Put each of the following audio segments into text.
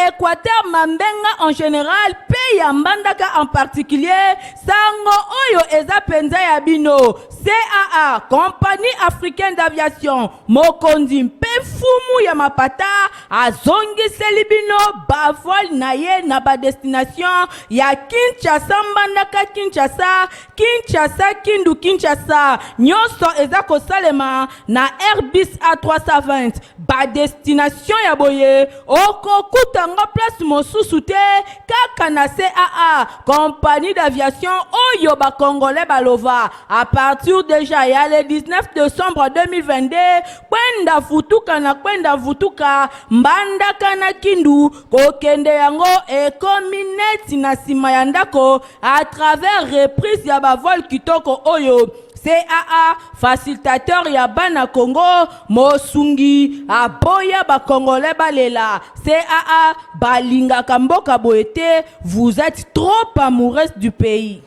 Equateur Mambenga en general mpe ya Mbandaka en particulier, sango oyo eza penza ya bino. CAA, Compagnie Africaine d'Aviation, mokonzi mpe mfumu ya mapata azongiseli bino ba vol na ye na ba destination ya Kinshasa Mbandaka Kinshasa, Kinshasa Kindu Kinshasa. Nyonso eza kosalema na Airbus A320. Ba destination ya boye okokuta yango place mosusu te kaka na CAA, compagnie d'aviation oyo ba congolais balova. À partir dejà ya le 19 decembre 2022, kwenda vutuka na kwenda vutuka, Mbandaka na Kindu kokende yango ekomi neti na sima ya ndako à travers reprise ya ba vol kitoko oyo CAA, facilitateur ya bana Congo, mosungi aboya ba congolais balela. CAA balingaka mboka boye te, vous etes trop amoureuse du pays.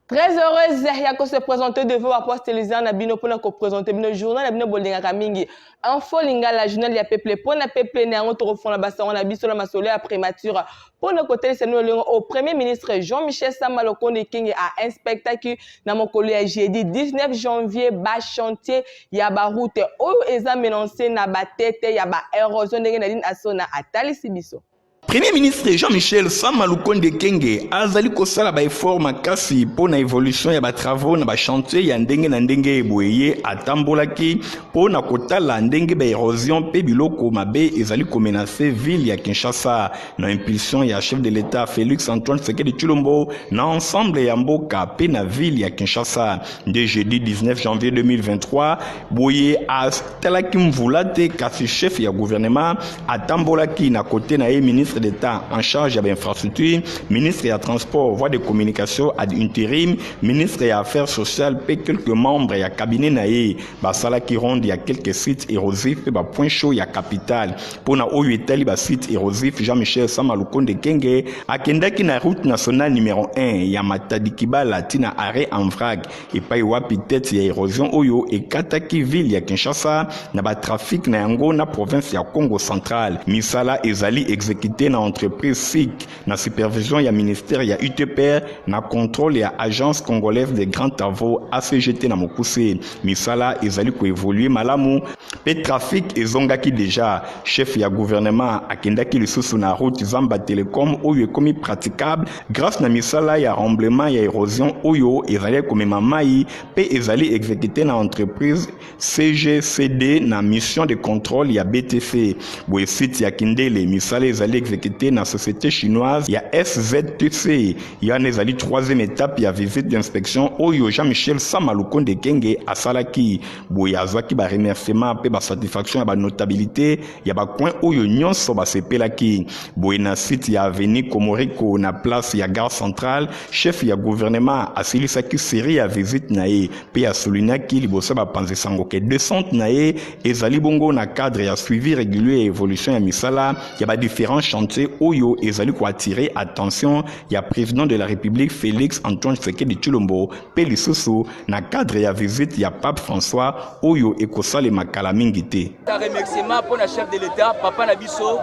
Très heureuse ya ko se présenter devant ba poste téléviseur na bino pona ko présenter bino journal na bino bolingaka mingi. Info Lingala, journal ya peuple pona peuple na yango tokofongola basango na biso na masolo ya primature pona kotalisa bino lolenge oyo Premier ministre Jean-Michel Sama Lukonde Kyenge a inspectaki na mokolo ya jeudi 19 janvier ba chantier ya ba route oyo eza menance na ba tete ya ba erosion ndenge Nadine Asona atalisi biso. Premier ministre Jean-Michel Sama Lukonde Kyenge azali kosala ba efforts makasi mpo na evolution ya ba travaux na ba chantiers ya ndenge na ndenge. Boye ye atambolaki mpo na kotala ndenge ba erosion mpe biloko mabe ezali komenace ville ya Kinshasa na impulsion ya chef de l'Etat Felix Antoine Tshisekedi Tshilombo na ensemble ya mboka mpe na ville ya Kinshasa. Nde jeudi 19 janvier 2023 boye atalaki mvula te, kasi chef ya gouvernement atambolaki na kote na ye ministre d'État en charge ya bainfrastructure, ministre ya transport voie de communication ad interim, ministre ya affaires sociales mpe quelques membres ya cabinet na ye. Basalaki ronde ya quelques sites érosifs mpe bapoint chaud ya capitale. Mpo na oyo etali basites érosifs, Jean-Michel Sama Lukonde Kyenge akendaki na route nationale numero 1 ya Matadi Kibala ti na arrêt en vrac, epai wapi tete ya erosion oyo ekataki ville ya Kinshasa na ba trafic na yango na province ya Kongo Central. Misala ezali exécuté na entreprise SIC na supervision ya ministère ya UTPR na contrôle ya Agence congolaise des grands travaux ACGT na mokuse. Misala ezali koevolue malamu mpe trafic ezongaki deja. Chef ya gouvernement akendaki lisusu na route Zamba Telecom oyo ekomi praticable grâce na misala ya remblaiement ya erosion oyo ezali komema mai mpe ezali exécuté na entreprise CGCD na mission de contrôle ya BTC. Boye site ya Kindele, misala ezali exécuté na société chinoise ya SZTC. Yana ezali troisième étape ya visite d'inspection oyo Jean-Michel Sama Lukonde Kyenge asalaki. Boye azwaki ba remerciement mpe ba satisfaction ya ba notabilité ya ba coin oyo nyonso basepelaki. Boye na site ya avenue Komoriko na place ya gare centrale, chef ya gouvernement asilisaki série ya visite na ye mpe asoulignaki liboso ya bapanzi sango ke descente na ye ezali bongo na cadre ya suivi régulier ya évolution ya misala ya ba différents chantiers oyo ezali koattirer attention ya président de la République Félix Antoine Tshisekedi Tshilombo, mpe lisusu na cadre ya visite ya Pape François oyo ekosalema kala mingi te. Remerciement mpo na chef de l'État papa na biso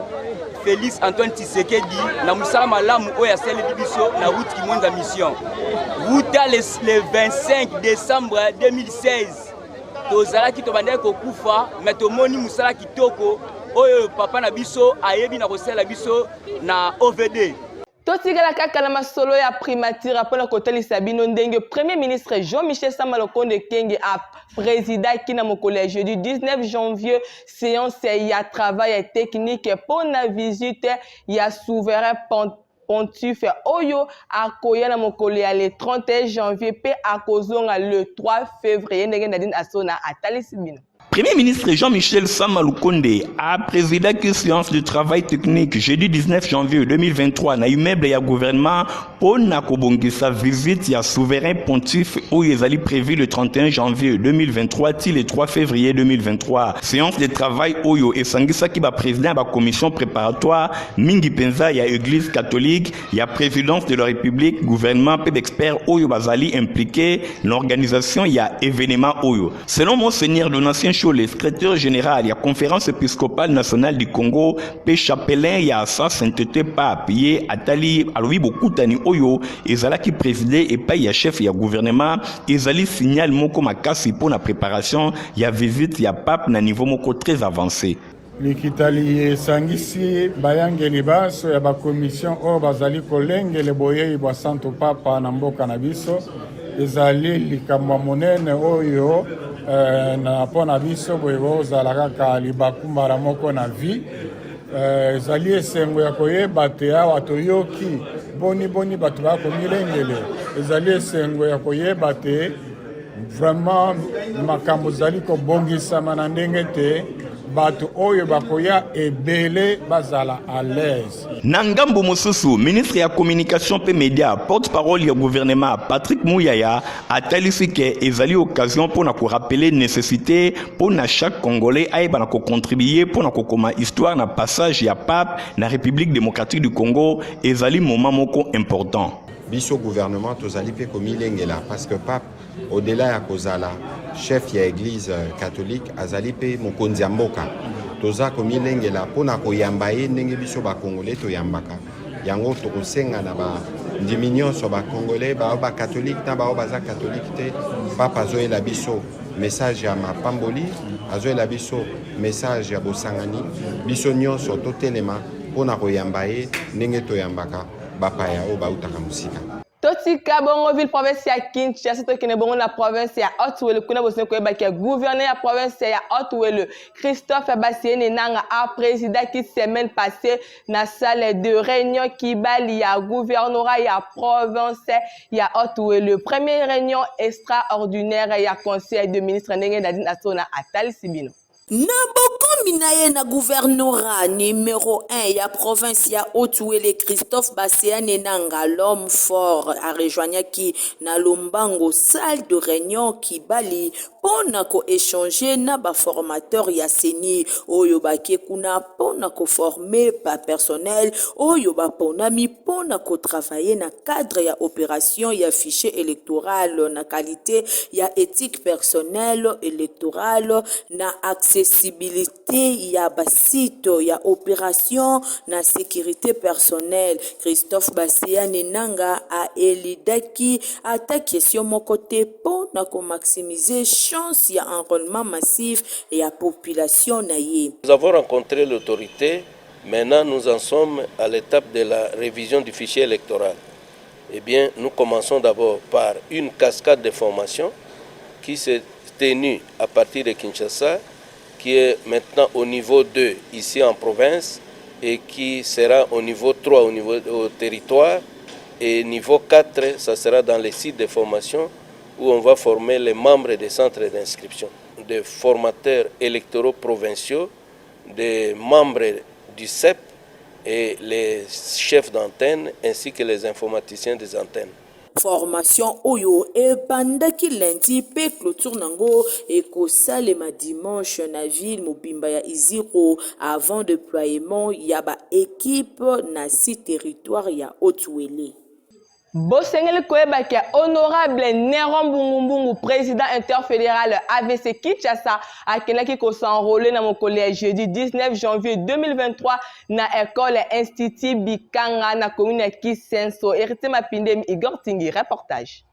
Félix Antoine Tshisekedi na mosala malamu oyo asaleli biso na route Kimwenza Mission. Wuta le 25 décembre 2016 tozalaki tobandaki kokufa, me tomoni mosala kitoko oyo papa na biso ayebi na kosalela biso na OVD. Totikala kaka na masolo ya primature mpona kotalisa bino ndenge Premier ministre Jean-Michel Sama Lukonde Kyenge a présidaki na mokolo ya jeudi 19 janvier séance ya travail technique mpona visite ya souverain pontife oyo akoya na mokolo ya le 31 janvier mpe akozonga le 3 février ndenge Nadine Asona atalisi bino. Premier ministre Jean-Michel Sama Lukonde a présidé séance de travail technique jeudi 19 janvier 2023 na immeuble ya gouvernement. mpo na kobongisa visite ya souverain pontife oyo ezali prévu le 31 janvier 2023 ti le 3 février 2023. Séance de travail oyo esangisaki ba président ya ba commission préparatoire mingi mpenza ya Eglise catholique, ya présidence de la République, gouvernement mpe d'experts oyo bazali impliqué na organisation ya événement oyo. Selon Monseigneur Donatien Nshole, secrétaire général ya Conférence épiscopale nationale du Congo mpe chapelain ya Sa Sainteté Pape, ye atali alobi bokutani oyo ezalaki préside epai ya chef ya gouvernement ezali signal moko makasi mpo na préparation ya visite ya pape na niveau moko très avancé. Likita liye esangisi bayangeli banso ya ba commission oyo bazali kolengele boyei bwa Santu Papa na mboka na biso. Ezali likambo ya monene oyo eh, na mpo na biso boye bozala kaka libaku mbala moko na vie. Eh, ezali esengo ya koyeba te awa toyoki boni boni bato bakomilengele. Ezali esengo ya koyeba te vraiment makambo ezali kobongisama na ndenge te bato oyo bakoya ebele bazala à l'aise. Na ngambo mosusu, ministre ya communication mpe media, porte-parole ya gouvernement Patrick Muyaya atalisi ke ezali occasion mpo na korappeler nécessité mpo na chaque Congolais ayeba na kocontribuer mpo na kokoma histoire na passage ya pape na République démocratique du Congo. Ezali moment moko important. Biso gouvernement tozali mpe komilengela parce que pape, au-delà ya kozala chef ya église catholique, azali mpe mokonzi ya mboka. Toza komilengela mpona koyamba ye ndenge biso bakongolais toyambaka yango. Tokosenga na bandimi nyonso bakongolais, bao bacatholique na bao baza catholique te, pape azoyela biso message ya mapamboli, azoyela biso message ya bosangani. Biso nyonso totelema mpona koyamba ye ndenge toyambaka bapaya oyo bautaka mosika. Totika bongo ville province ya Kinshasa, tokende bongo na province ya Haut-Uele. Kuna bosini koyebaki ya gouverneur ya province ya Haut-Uele, Christophe Bassiene Nanga, aprésidaki semaine passée na salle de réunion Kibali ya gouvernorat ya province ya Haut-Uele première réunion extraordinaire ya conseil de ministre, ndenge Nadine Asona atalisi bino. Na bokomi na ye na gouvernorat numéro 1 ya province ya Haut-Uele, Christophe Baseane Nanga, l'homme fort, arejoignaki na lombango salle de réunion Kibali mpo na koéchanger na baformateur ya CENI oyo bake kuna mpo na koformer bapersonnel oyo baponami mpo na kotravailler na cadre ya opération ya fichier électoral, na qualité ya éthique personnelle électorale, na accessibilité ya basite ya opération, na sécurité personnelle. Christophe Baseane Nanga aéludaki ata question moko te mpo na komaximiser chance ya enrôlement massif ya population na ye. Nous avons rencontré l'autorité. Maintenant, nous en sommes à l'étape de la révision du fichier électoral. Eh bien, nous commençons d'abord par une cascade de formation qui s'est tenue à partir de Kinshasa, qui est maintenant au niveau 2 ici en province et qui sera au niveau 3 au niveau au territoire, et niveau 4, ça sera dans les sites de formation où on va former les membres des centres d'inscription, des formateurs électoraux provinciaux, des membres du CEP et les chefs d'antenne ainsi que les informaticiens des antennes. Formation oyo ebandaki lundi mpe clôture nango ekosalema dimanche na ville mobimba ya Isiro avant déploiement ya baéquipe na six territoire ya Haut-Uele. Bosengeli koyebaki honorable Neron Mbungumbungu, président interfédéral AVC Kinshasa, akendaki kos'enrôler na mokolo ya jeudi 19 janvier 2023 na école Institut Bikanga na commune ya Kisenso. Héritier Mapindemi, Igor Tingi, reportage.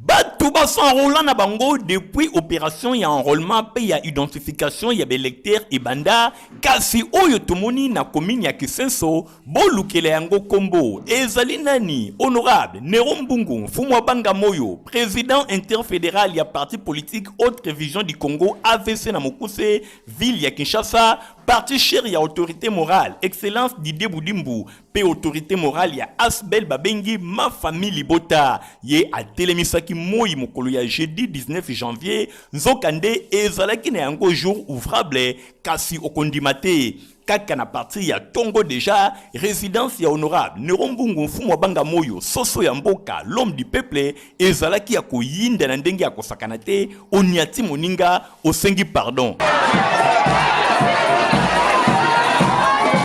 Bato bas'enrôla na bango depuis opération ya enrôlement mpe ya identification ya baélecteur ebanda. Kasi oyo tomoni na commune ya Kisenso, bolukela yango nkombo, ezali nani? Honorable Nero Mbungu Mfumu wa Banga Moyo, président interfédéral ya parti politique Autre Vision du Congo, AVC na mokuse, ville ya Kinshasa, parti cher ya autorité morale Excellence Didier Budimbu mpe autorité morale ya ASBL babengi Ma Famille Libota. Ye atelemisaki moi mokolo ya jeudi 19 janvier, nzokande ezalaki na yango jour ouvrable. Kasi okondima te. Kaka na partir ya tongo dejà, residence ya honorable Nero Mbungu Mfumu wa Banga Moyo, soso ya mboka, l'homme du peuple, ezalaki ya koyinda na ndenge ya kosakana te, oniati moninga, osengi pardon.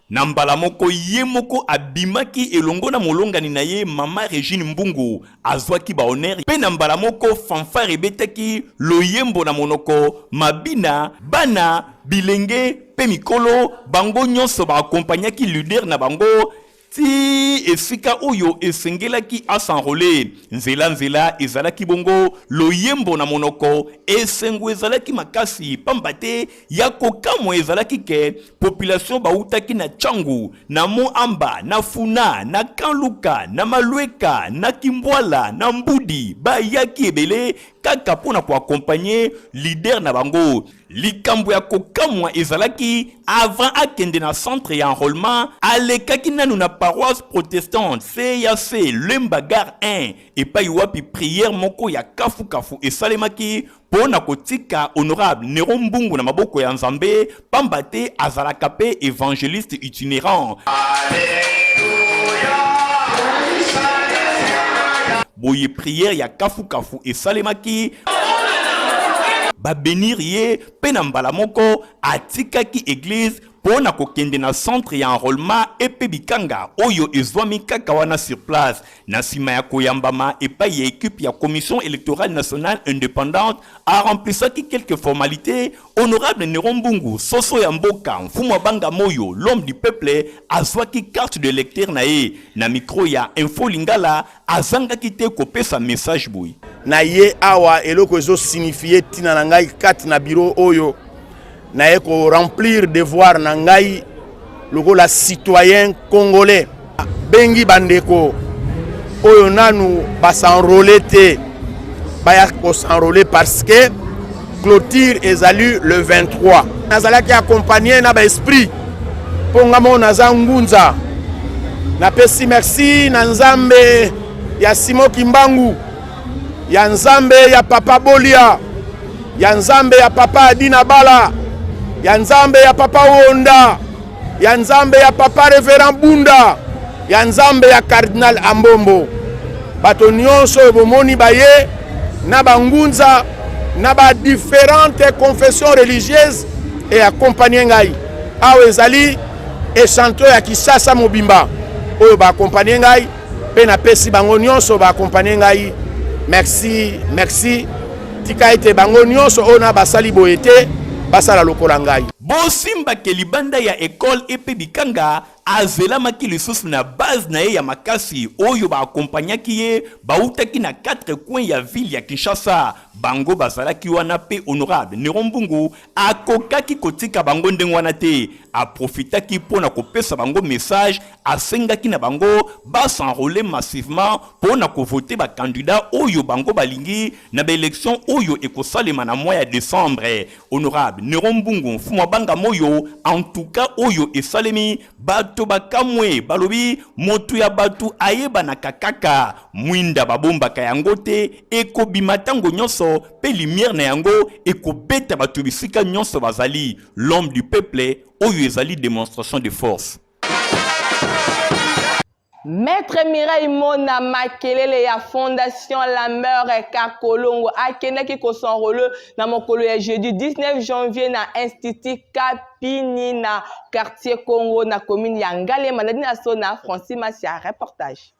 Na mbala moko ye moko abimaki elongo na molongani na ye mama Regine Mbungu, azwaki ba honneur mpe na mbala moko fanfare ebetaki loyembo na monoko, mabina, bana, bilenge mpe mikolo, bango nyonso ba accompagnaki leader na bango tii esika oyo esengelaki a s'enroler. Nzela nzela ezalaki bongo loyembo na monoko, esengo ezalaki makasi pamba te ya kokamwa ezalaki ke population bawutaki na Tshangu, na Mont Amba, na Funa, na Camp Luka, na Malueka, na Kimbwala, na Mbudi bayaki ebele kaka mpo na ko accompagner leader na bango. Likambo ya kokamwa ezalaki avant akende na centre ya enrolement, alekaki nanu na paroisse protestante CAC Lemba Gare 1 epai wapi prière moko ya kafu kafu esalemaki mpo na kotika honorable Nero Mbungu na maboko ya Nzambe, pamba te azalaka mpe evangeliste itinerant. Boye prière ya kafu kafu esalemaki, ba benir ye mpe na mbala moko atikaki eglise mpo na kokende na centre ya enrolement epe bikanga oyo ezwami kaka wana sur place. Na sima ya koyambama epai ya equipe ya Commission electorale nationale independante, a remplissaki quelques formalites, honorable Neron Mbungu, soso ya mboka, mfumu wa banga moyo, l'homme du peuple, azwaki carte de lecteur na ye. Na micro ya Info Lingala, azangaki te kopesa message boye. Na ye awa eloko ezo signifier tina na ngai kati na bureau oyo naye ko remplir devoir na ngai lokola citoyen congolais. Bengi bandeko oyo nanu ba s'enrôler te baya ko s'enrôler parce que clôture ezali le 23. Nazalaki accompagné na ba esprit mpo nga moko naza ngunza. Napesi merci na Nzambe ya Simon Kimbangu, ya Nzambe ya Papa Bolia, ya Nzambe ya Papa Adina Bala, ya Nzambe ya Papa Wonda, ya Nzambe ya Papa Reverend Bunda, ya Nzambe ya Cardinal Ambombo. Bato nyonso oyo bomoni baye na bangunza na ba différentes confessions religieuses e accompagner ngai awa ezali echantillon ya Kinshasa mobimba oyo ba accompagner ngai mpe napesi bango nyonso ba accompagner ngai merci merci. Tika ete bango nyonso oyo na basali boye te basala lokola ngai. Bosimba ke libanda ya ecole EP Bikanga azelamaki lisusu na base na ye ya makasi oyo ba accompagnaki ye bawutaki na quatre coins ya ville ya Kinshasa. Bango bazalaki wana pe honorable Neron Mbungu akokaki kotika bango ndenge wana te. A profitaki po na kopesa bango message, asengaki na bango ba s'enroler massivement po na ko voter ba candidats oyo bango balingi na ba elections oyo ekosalema na mois ya decembre. Honorable Neron Mbungu Mfumu Abanga Moyo, en tout cas oyo esalemi bato bakamwe, balobi moto ya bato ayebanaka kaka, mwinda babombaka yango te, ekobima tango nyonso pe lumière na yango ekobeta bato bisika nyonso bazali. L'homme du peuple oyo ezali demonstration de force. Maître Mireille Mona Makelele ya Fondation Lambert Kakolongo akendaki ko s'enrôler na mokolo ya jeudi 19 janvier na Institut Kapini na quartier Congo na commune ya Ngaliema. Nadine Asona, Francis Masia, reportage.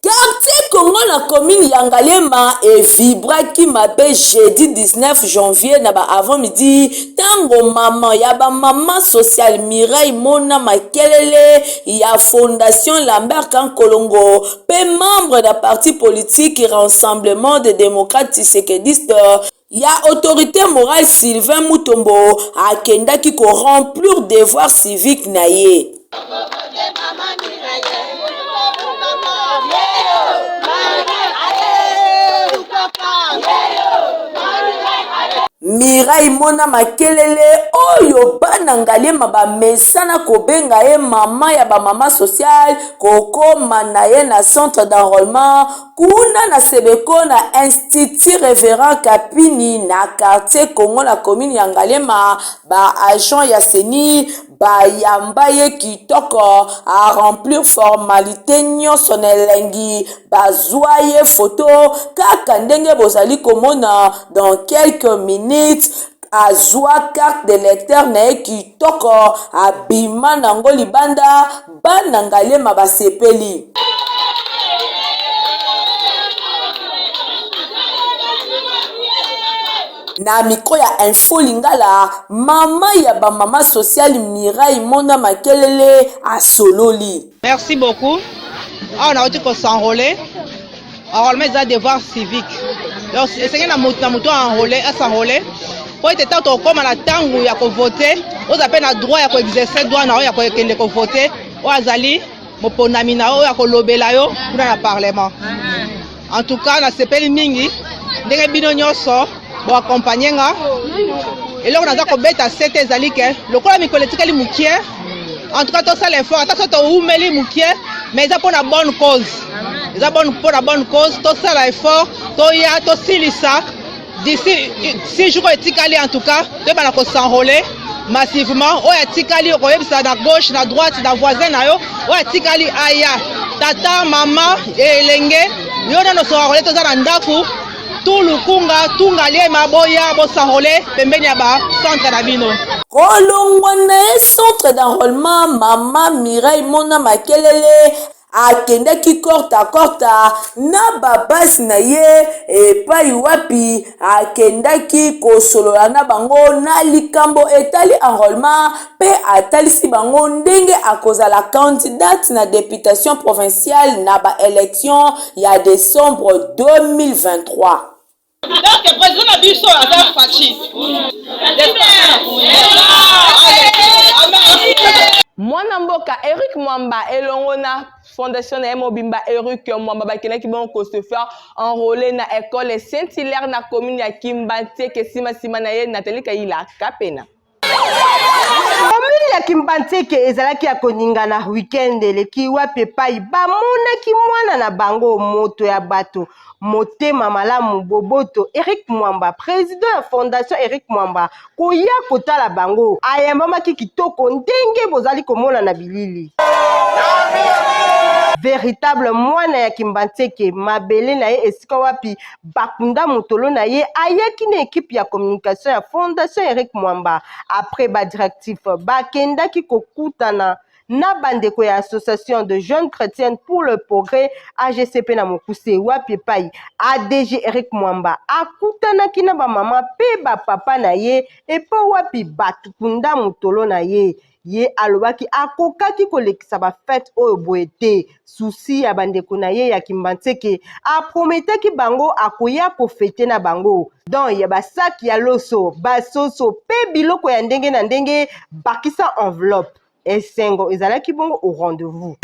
Quartier Congo na commune ya Ngaliema evibraki mabe jeudi 19 janvier na ba avant-midi tango mama ya ba mama sociale Mireille Mona Makelele ya Fondation Lambert Kankolongo pe membre na parti politique Rassemblement des democrates tshisekedistes ya autorite morale Sylvain Mutombo akendaki ko remplir devoir civique na ye. Mireille Mona Makelele oyo bana Ngaliema bamesana kobenga ye mama ya ba mama sociale kokoma na ye na centre d'enrolement Kuna na Sebeko na Institut Reverend Kapini na quartier Congo na commune ya Ngaliema, Ba agents ya ceni bayamba ye kitoko, a remplir formalite nionso na elengi, bazua ye photo kaka ndenge bozali komona dans quelques minutes azua carte d'electeur na ye kitoko abima nango libanda, bana Ngaliema basepeli. Na micro ya Info Lingala, mama ya ba mama sociale Mireille Mona Makelele asololi. Merci beaucoup. Awa nauti ko s'enrôler. Enrôlement eza devoir civique. Donc esengeli na moto na moto enrôler, a s'enrôler mpo ete ntango tokokóma na ntango ya kovote oza mpe na droit ya koexerce droit na yo ya kokende kovote oyo azali moponami na yo oyo akolobela yo kuna na parlement. En tout cas nasepeli mingi ndenge bino nyonso bo accompagner nga. Eloko naza kobeta sete ezali ke lokola mikolo etikali mokie, en tout cas tosala effort, ata soki towumeli mokie, mais eza mpona bonne cause, eza bonne mpona bonne cause, tosala effort, toya tosilisa d'ici 6 jours oyo etikali. En tout cas toyebana ko s'enrôler massivement. Oyo atikali okoyebisa na gauche, na droite, na voisin na yo oyo atikali aya, tata, mama, elenge, yo nano s'enrôler, toza na ndako tu Lukunga tu Ngaliema, boya bos'enrôler pembeni ya ba centre na bino. Kolongwa na ye centre d'enrôlement, mama Mireille Mona Makelele akendaki korta korta na babasi na ye epai wapi akendaki kosolola na bango na likambo etali enrôlement mpe atalisi bango ndenge akozala candidate na deputation provinciale na ba election ya décembre 2023. Donc président na biso aza Fatshi. Mwana mboka Eric Mwamba elongo na fondation na ye mobimba Eric Mwamba bakendaki bongo ko se faire enrôler na école Saint-Hilaire na commune ya Kimbanseke. Nsima nsima na ye Nathalie Kayila Kapena. Commune ya Kimbanseke ezalaki ya koningana week-end eleki wapi epai bamonaki mwana na bango moto ya bato motema malamu boboto Eric Mwamba, president ya fondation Eric Mwamba, koya kotala bango. Ayambamaki kitoko ndenge bozali komona na bilili. Veritable mwana ya Kimbanseke, mabele na ye esika wapi bakunda motolo na ye, ayaki na ekipe ya communication ya fondation Eric Mwamba. Après ba directif, bakendaki kokutana na bandeko ya Association de jeunes chrétiennes pour le progrès, AGCP na mokuse, wapi epai ADG Eric Mwamba akutanaki na bamama pe bapapa na ye epo wapi bato kunda motolo na ye. Ye alobaki akokaki kolekisa ba fete oyo boye te. Souci ya bandeko na ye ya Kimbanseke, aprometaki bango akoya kofete na bango. Don ya ba sac ya loso, ba soso pe biloko ya ndenge na ndenge, bakisa enveloppe. Esengo ezalaki bongo au rendez-vous.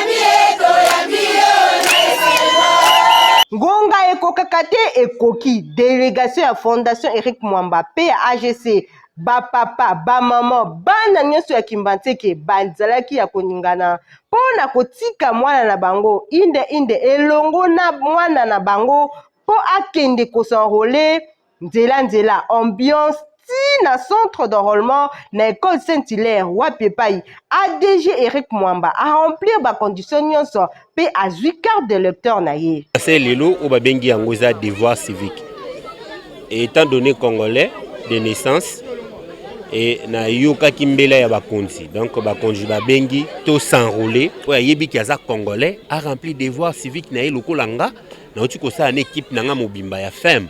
Ngonga ekokaka te ekoki. Delegation ya Fondation Eric Mwamba pe ya AGC, ba papa, ba maman, bana nyonso ya Kimbanseke bazalaki ya koningana mpo na kotika mwana na bango inde inde elongo na mwana na bango mpo akende ko s'enroler nzela nzela, ambiance ti na centre d'enrôlement na école Saint-Hilaire wapi epai ADG Eric Mwamba a remplir ba conditions nyonso pe azwi carte d'électeur na ye. Se lelo oyo babengi yango eza devoir civique. Et étant donné congolais de naissance, et nayokaki mbela ya bakonzi, donc bakonzi babengi to s'enrôler, oyo ayebi ki aza congolais a remplir devoir civique na ye lokola nga nauti kosala na équipe na nga mobimba ya FEM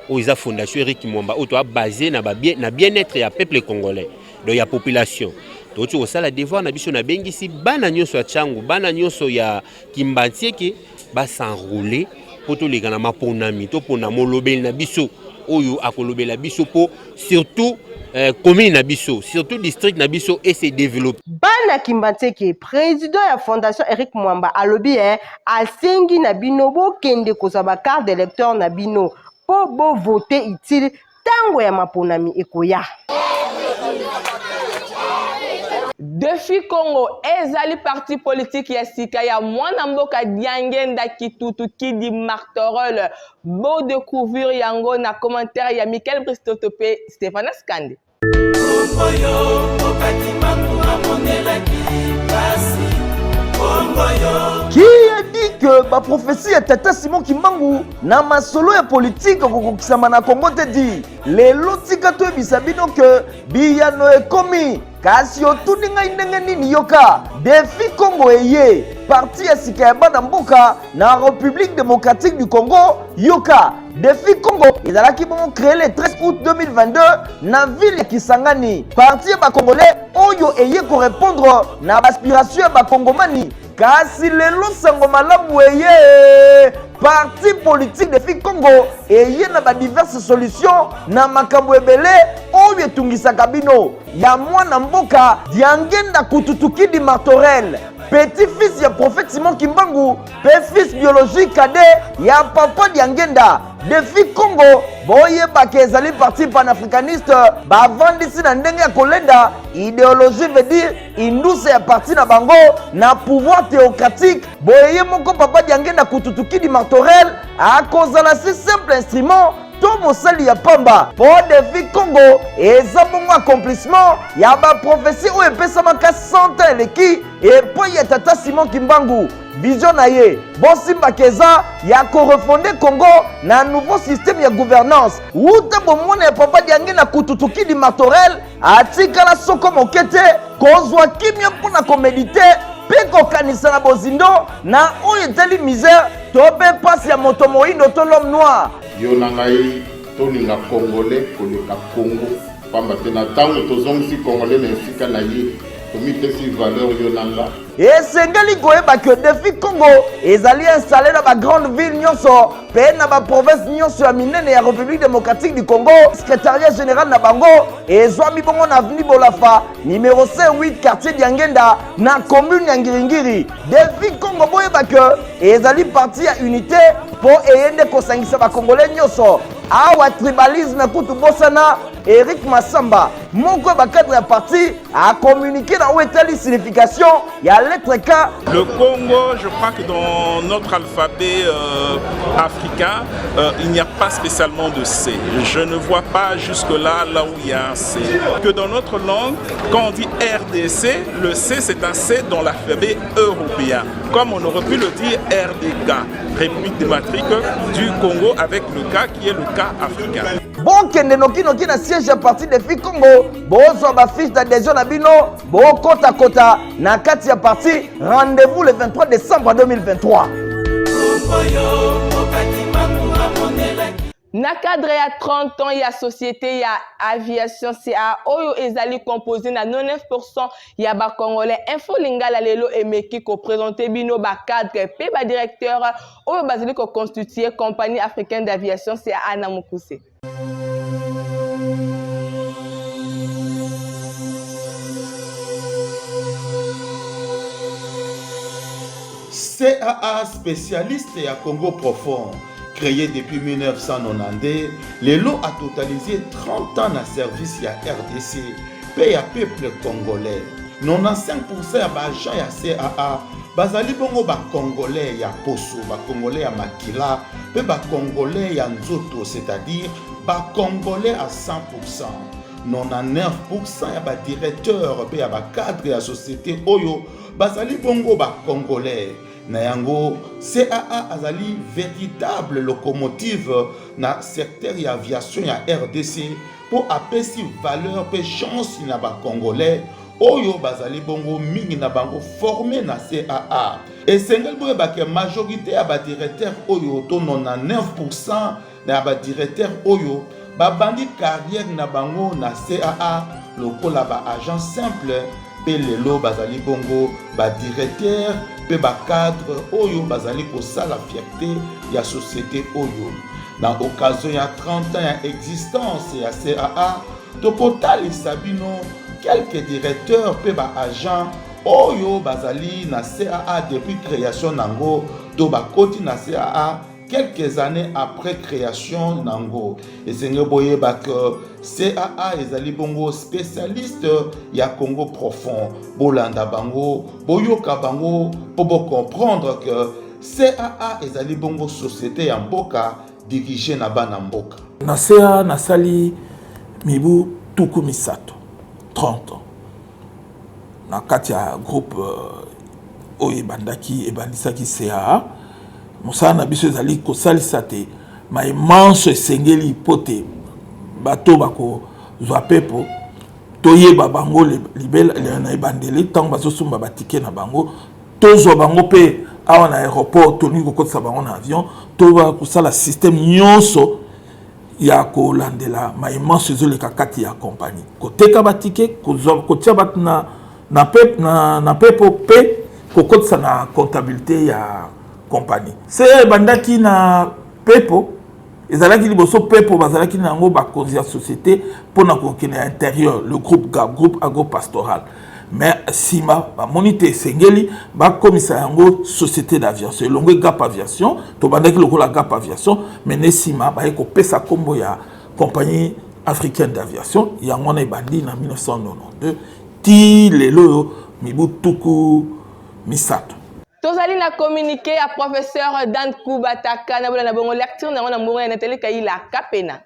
oyo eza fondation Eric Mwamba oyo toa basé na ba bien, na bien-être ya peuple congolais, donc ya population. Touti kosala devoir na biso, nabengisi bana nyonso ya Tshangu, bana nyonso ya Kimbanseke ba s'enrôler mpo toleka na maponami, topona molobeli na biso oyo akolobela biso mpo surtout commune na biso, surtout district na biso et se développer. Bana Kimbanseke, président ya fondation Eric Mwamba alobi asengi na bino bokende kozwa ba carte d'électeur na bino mpo bovote utile ntango ya maponami ekoya. Defi Congo ezali parti politique ya sika ya mwana mboka Diangenda Kitutu Kidi Martorel. Bo découvrir yango na commentaire ya Michael Bristoto pe Stéphane Skande. Qui a dit que ba prophétie ya tata Simon Kimbangu na masolo ya politique kokokisama na Congo te di lelo tika toyebisa bino que biyano ekomi kasi otuni ngai ndenge nini yoka defi Congo eye parti ya sika ya bana mboka na République démocratique du Congo yoka Defi Congo ezalaki bongo créé le 13 août 2022 na ville ya Kisangani. Parti ya ba Congolais oyo eye ko répondre na ba aspiration ya ba Congomani. Kasi lelo sango malamu eye parti politique Defi Congo eye na ba diverses solutions na makambo ebele oyo etungisaka bino ya mwana mboka Diangenda Kututukidi Martorel petit-fils ya prophète Simon Kimbangu mpe fils biologique cadet ya papa Diangenda. Defi Congo boyebaka ezali parti panafricaniste bavandisi na ndenge ya kolenda idéologie veut dire indusa ya parti na bango na pouvoir théocratique. Boye ye moko papa Diangenda Kututukidi Martorel akozala si simple instrument to mosali ya pamba mpo Defi Congo eza bongo accomplissement ya baprofesi oyo epesamaka 100 ans eleki epai ya tata Simon Kimbangu. Vision na ye bosimbaka eza ya korefonde Congo na nouveau système ya gouvernance. Wuta bomwana ya papa Diangenda Kututukidi Martorel atikala soko moke te kozwa kimia mpo na komedite mpe kokanisa na bozindo na oyo etali misère to mpe mpasi ya moto moindo to l'homme noir. Yo na ngai tolinga Congolais koleka Congo, pamba te na tango tozongisi Congolais na esika na ye, tomipesi valeur yo na nga. Esengeli koyeba que Defi Congo ezali installe na ba grande ville nyonso mpe na ba province nyonso ya minene ya République démocratique du Congo. Secrétariat général na bango ezwami bongo na avenue Bolafa numéro C8 quartier Diangenda na commune ya Ngiringiri. Defi Congo boyeba que ezali parti ya unité mpo eye nde kosangisa ba Congolais nyonso. Awa tribalisme kutu bosana. Eric Massamba moko ya ba cadre ya parti a communiqué na oyo etali signification ya lettre K. Le Congo, je crois que dans notre alphabet africain, il n'y a pas spécialement de C. Je ne vois pas jusque-là, là où il y a un C. Que dans notre langue, quand on dit RDC, le C c'est un C dans l'alphabet européen. Comme on aurait pu le dire RDK, République démocratique du Congo, avec le K qui est le K africain. Bokende noki noki na siège ya parti Defi Congo, bozwa ba fiche d'adhésion na bino, bokotakota na kati ya parti. Rendez-vous le 23 décembre 2023. Na cadre ya 30 ans ya société ya aviation CA oyo ezali composé na 99% ya ba Congolais, Info Lingala lelo emeki ko présenter bino ba cadre pe ba directeur oyo bazali ko constituer compagnie africaine d'aviation CAA na mokuse. CAA spécialiste ya Congo profond, créé depuis 1992, lelo a totalisé 30 ans na service ya RDC pe ya peuple congolais. 95% ya ba agents ya CAA bazali bongo ba congolais ya poso, ba congolais ya makila pe ba congolais ya nzoto, c'est-à-dire ba congolais à 100%. 99% ya ba directeurs pe ya ba cadres ya société oyo bazali bongo ba congolais. Na yango CAA azali véritable locomotive na secteur ya aviation ya RDC po apesi valeur pe chance na ba congolais oyo bazali bongo mingi na bango formé na CAA. Esengeli boyeba ke majorité ya ba directeurs oyo to 99% na ba directeurs oyo babandi carrière na bango na CAA lokola ba agents simple pe lelo bazali bongo ba directeurs pe ba cadres oyo bazali kosala fierté ya société oyo. Na occasion ya 30 ans ya existence ya CAA, tokotalisa bino quelques directeurs pe ba agents oyo bazali na CAA depuis création nango to bakoti na CAA quelques années après création nango. Esengeli boyeba que CAA ezali bongo spécialiste ya Congo profond. Bolanda bango, boyoka bango po bo comprendre que CAA ezali bongo société ya mboka dirigée na bana mboka. Na CAA nasali mibu tuku misato. 30 ans na kati ya groupe oyo ebandaki ebandisaki CAA. Mosala na biso ezali kosalisa te maye manso esengeli mpo te bato bakozwa pepo toyeba bango libela na ebandeli ntango bazosomba batike na bango, tozwa bango mpe awa na aéroport, tolingi kokotisa bango na avion, to kosala système nyonso ya kolandela maye manso ezoleka kati ya kompani, koteka batike, kotia bato na pepo mpe kokotisa na comptabilité ya kompani. Se ebandaki na pepo, ezalaki liboso pepo bazalaki na yango bakonzi ya société mpona kokende ya intérieur, le groupe GAP, groupe agropastoral. Mais nsima bamoni te esengeli bakomisa yango société d'aviation, elongwe GAP Aviation. Tobandaki lokola GAP Aviation, mais ne nsima baye kopesa nkombo ya Compagnie africaine d'aviation. Yango wana ebandi na 1992 ti lelo oyo, mibu 30. Tozali na communiqué ya professeur Dan Kubataka na bola na bongo lecture na yango na mbongo ya Nathalie Kaila Kapena.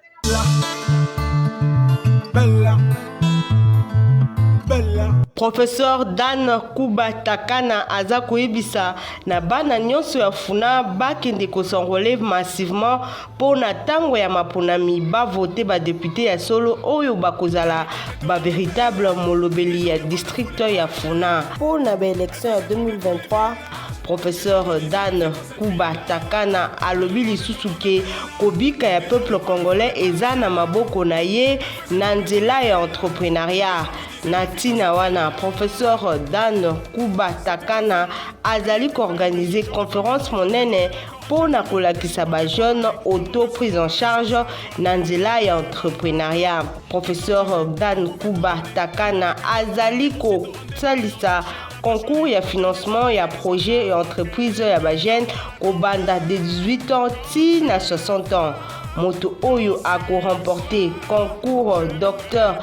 Professeur Dan Kuba Takana aza koyebisa na bana nyonso ya Funa bakende ko s'enrôler massivement mpo na tango ya maponami ba voter ba deputes ya solo oyo bakozala ba veritable molobeli ya district ya Funa. Mpo na ba elections ya 2023, Professeur Dan Kuba Takana alobi lisusu ke kobika ya peuple congolais eza na maboko na ye na nzela ya entrepreneuriat. Na ntina wana, Professeur Dan Kuba Takana azali ko organiser conference monene mpo na kolakisa ba jeunes auto prise en charge na nzela ya entrepreneuriat. Professeur Dan Kuba Takana azali kosalisa concours ya financement ya projet ya entreprise ya ba jeunes kobanda de 18 ans ti na 60 ans. Moto oyo ako remporter concours Docteur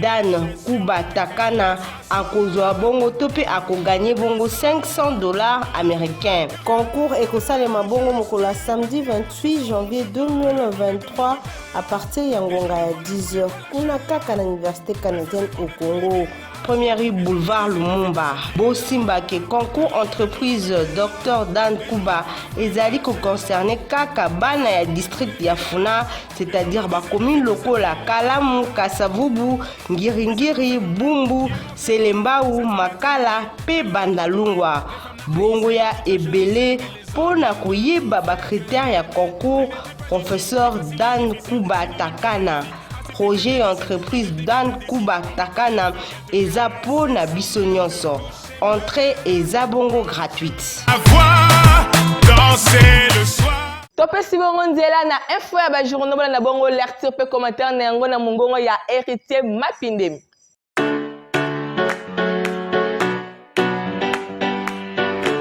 Dan Kuba Takana akozwa bongo to mpe akoganye bongo 500 dollars américains. Concours ekosalema bongo mokolo ya samedi 28 janvier 2023 à partir ya ngonga ya 10h kuna kaka na Université canadienne au Congo. Première rue boulevard Lumumba. Bosimba ke concours entreprise Docteur Dan Kuba ezali ko concerner kaka bana ya district ya Funa, c'est-à-dire ba commune lokola Kalamu, Kasavubu, Ngiringiri, Bumbu, Selembao, Makala pe Bandalungwa. Bongo ya ebele mpo na koyeba ba critères ya concours Professeur Dan Kuba Takana. Projet ya entreprise Dan Kuba Takana eza mpo na biso nyonso. Entrée eza bongo gratuite. Topesi bongo nzela na info ya bajournaux bolanda bongo lecture mpe commentaire na yango na mongongo ya Héritier Mapindemi.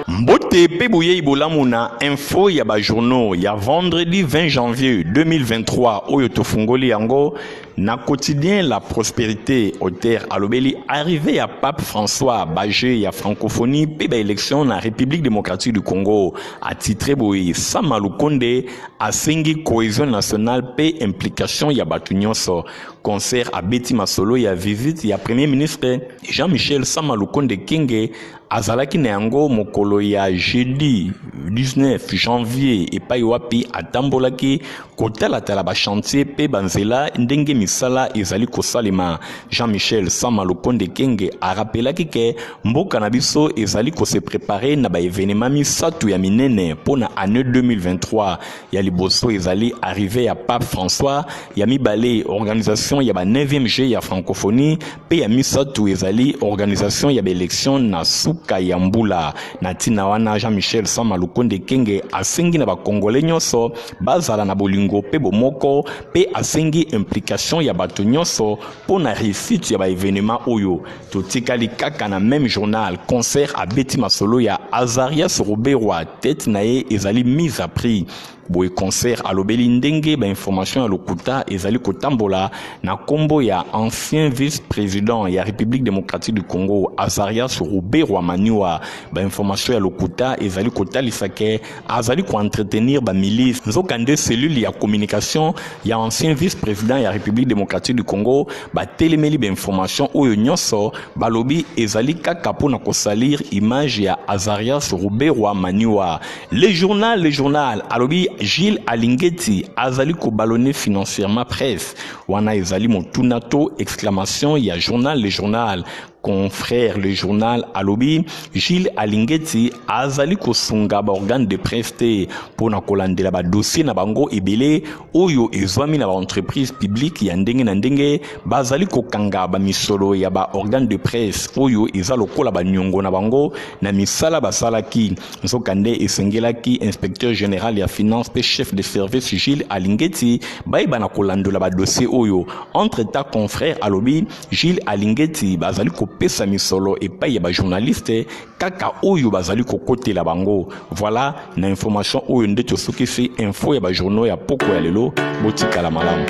Mbote pe boyei bolamu na info ya ba journaux ya vendredi 20 janvier 2023 oyo tofungoli yango na quotidien La Prospérité. Auteur alobeli arrivée ya Pape François, ba jeux ya francophonie pe ba élection na République démocratique du Congo. Atitré boye: Sama Lukonde asengi cohésion nationale pe implication ya bato nyonso. Concert abeti masolo ya visite ya Premier ministre Jean-Michel Sama Lukonde Kenge azalaki na yango mokolo ya jeudi 19 janvier, epai wapi atambolaki kotalatala bachantier mpe banzela ndenge misala ezali kosalema. Jean-Michel Sama Lukonde Kenge arapelaki ke mboka na biso ezali kose prepare na baevenema misato ya minene mpo na année 2023. Ya liboso ezali arrivée ya Pape François, ya mibale organisation ya ba 9e jeu ya francophonie, mpe ya misato ezali organisation ya baelection na suka ya mbula. Na ntina wana, Jean-Michel Sama Lukonde Kenge asengi na bakongole nyonso bazala na bolingo mpe bomoko, mpe asengi implication ya bato nyonso mpo na réussite ya baevenema oyo. Totikali kaka na même journal, Concert abeti masolo ya Azarias Ruberwa, tete na ye ezali mise à prix. Boye concert alobeli ndenge ba information ya lokuta ezali kotambola na kombo ya ancien vice-president ya Republique democratique du Congo Azarias Ruberwa Maniwa. Ba information ya lokuta ezali kotalisa ke azali ko-entretenir ba milice, nzokande cellule ya communication ya ancien vice-president ya Republique democratique du Congo batelemeli ba information oyo nyonso, balobi ezali kaka mpo na kosalir image ya Azarias Ruberwa Maniwa. Le journal, le journal alobi Gilles Alingeti azali kobalone financièrement presse wana ezali motuna to exclamation ya journal le journal. Confrère le journal alobi Gilles Alingeti azali kosunga ba organe de presse te mpo na kolandela ba dossier na bango ebele oyo ezwami na ba entreprise publique ya ndenge na ndenge. Bazali kokanga ba misolo ya ba organe de presse oyo eza lokola ba niongo na bango na misala basalaki. Nzokande esengelaki inspecteur general ya finance mpe chef de service Gilles Alingeti bayeba na kolandola ba dossier oyo. Entre temps confrère alobi Gilles Alingeti bazali kopesa misolo epai ya ba journaliste kaka oyo bazali kokotela bango. Voilà na information oyo nde tosukisi info ya ba journaux ya poko ya lelo. Botikala malamu.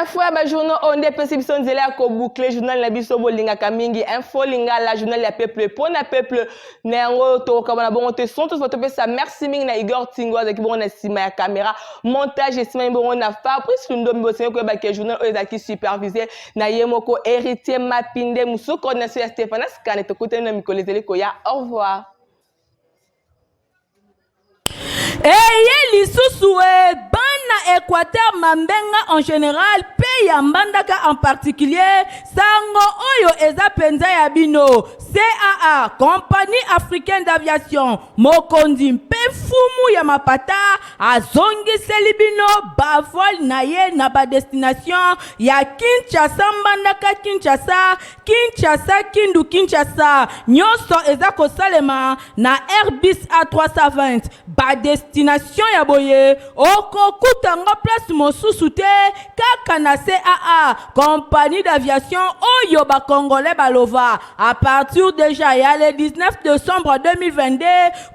Info ya ba journaux oyo nde epesi biso nzela ya koboucle journal na biso bolingaka mingi, Info Lingala, journal ya peuple mpo na peuple. Na yango tokokabana bongo te son toso. Topesa merci mingi na Igor Tingo, azalaki bongo na nsima ya caméra, montage esimami bongo na Fabrice Lundombi. Bosengi koyeba ke journal oyo ezalaki supervisé na ye moko Héritier Mapinde, mosusu coordination ya Stéphanas Kane. Tokutani na mikolo ezali koya. Au revoir. Eye lisusu e bana Equateur Mambenga en general pe ya Mbandaka en particulier, sango oyo eza penza ya bino. CAA, Compagnie Africaine d'Aviation, mokonzi mpe mfumu ya mapata azongiseli bino ba vol na ye na ba destination ya Kinshasa Mbandaka Kinshasa Kinshasa Kindu Kinshasa, nyoso eza kosalema na Airbus A320. Ba destination ya boye okokuta yango place mosusu te kaka na CAA, compagnie d'aviation oyo ba congolais balova à partir dejà ya le 19 decembre 2022.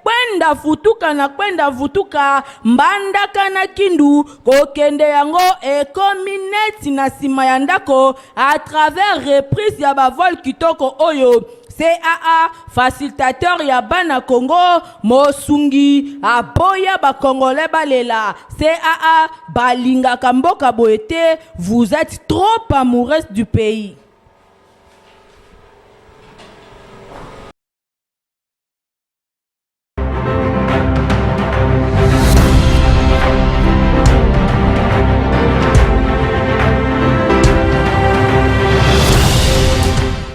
Kwenda vutuka na kwenda vutuka Mbandaka na Kindu, kokende yango ekomi neti na sima ya ndako à travers reprise ya ba vol kitoko oyo. CAA, facilitateur ya bana Congo, mosungi aboya ba congolais balela. CAA balingaka mboka boye te, vous êtes trop amoureuse du pays.